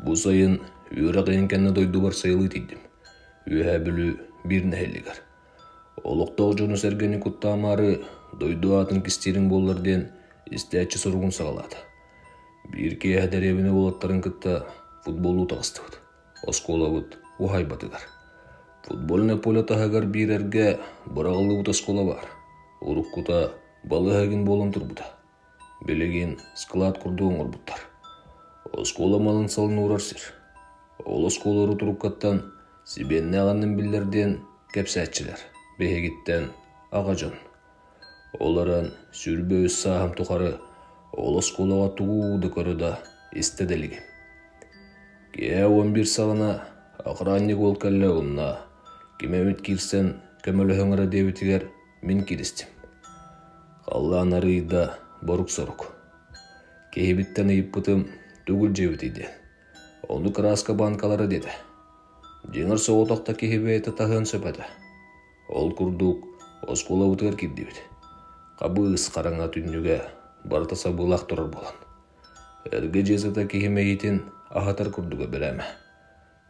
Бу сайын үөрэх ыйын кэннэ дойдубар сайылыы тиийдим. Үөһээ Бүлүү биир нэһилиэгэр. Олохтоох дьону-сэргэни куттаамаары дойду аатын кистиирим буоллар диэн истээччи суругун саҕалаата. Биир киэһэ дэриэбинэ уолаттарын кытта футболлуу таҕыстыбыт. Оскуолабыт уһаайбатыгар. Футбольнай поле таһыгар биир эргэ быраҕыллыбыт оскуола баар. Уруккута балыыһа игин буолан турбута. Билигин склад курдук оҥорбуттар. Оскуола малын-салын уурар сир. Ол оскуола урут-уруккаттан сибиэннээх аннын биллэр диэн кэпсээччилэр, биһигиттэн аҕа дьон. Ол эрэн 23 сааһым тухары ол оскуолаҕа тугу да көрө да, истэ да илигим. Киэһэ 11 саҕана охранник уол кэллэ уонна ким эмит киирсэн көмөлөһөҥ эрэ диэбитигэр мин кииристим. Халлаан арыйда борук-сорук. Киһибиттэн ыйыппытым тугу илдьибитий диэн. Ону кырааска баанкалара диэтэ. Дьиҥэр соҕотох да киһи бэйэтэ таһыан сөп этэ. Ол курдук оскуолабытыгар киирдибит. Хабыыс хараҥа түннүгэ барыта сабыылаах турар буолан. Эргэ дьиэ сыта киһи мэйиитин аһатар курдуга бэлэмэ.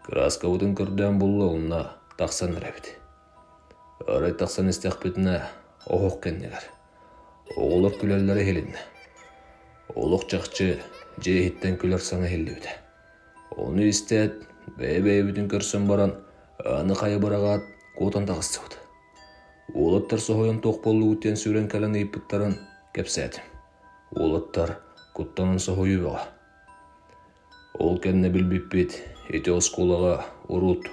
Кырааскабытын көрдөөн булла уонна тахсан эрэбит. Арай тахсан истэхпитинэ оһох кэннигэр. Оҕолор күлэллэрэ иһилиннэ. Олох чахчы дьиэ иһиттэн күлэр саҥа иһиллибитэ. Ону истээт, бэйэ-бэйэбитин көрсөн баран, ааны хайа быраҕаат, куотан таҕыстыбыт. Уолаттар соһуйан туох буоллугут диэн сүүрэн кэлэн ыйыппыттарын кэпсээтим. Уолаттар куттанан соһуйуу бөҕө. Ол кэннэ билбиппит, ити оскуолаҕа урут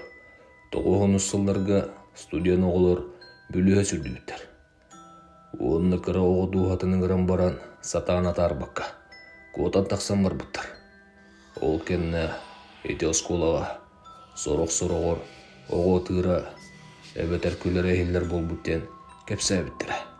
90-ус сылларга студент оҕолор бүлүүһэ сүрдүбүттэр. Уонна кыра оҕо дууһатын ыҥыран баран сатаан атаарбакка, куотан тахсан барбыттар. Ол кэннэ ити оскуолаҕа сорох-сороҕор оҕо ытыыра эбэтэр күлэрэ иһиллэр буолбут диэн кэпсээбиттэрэ.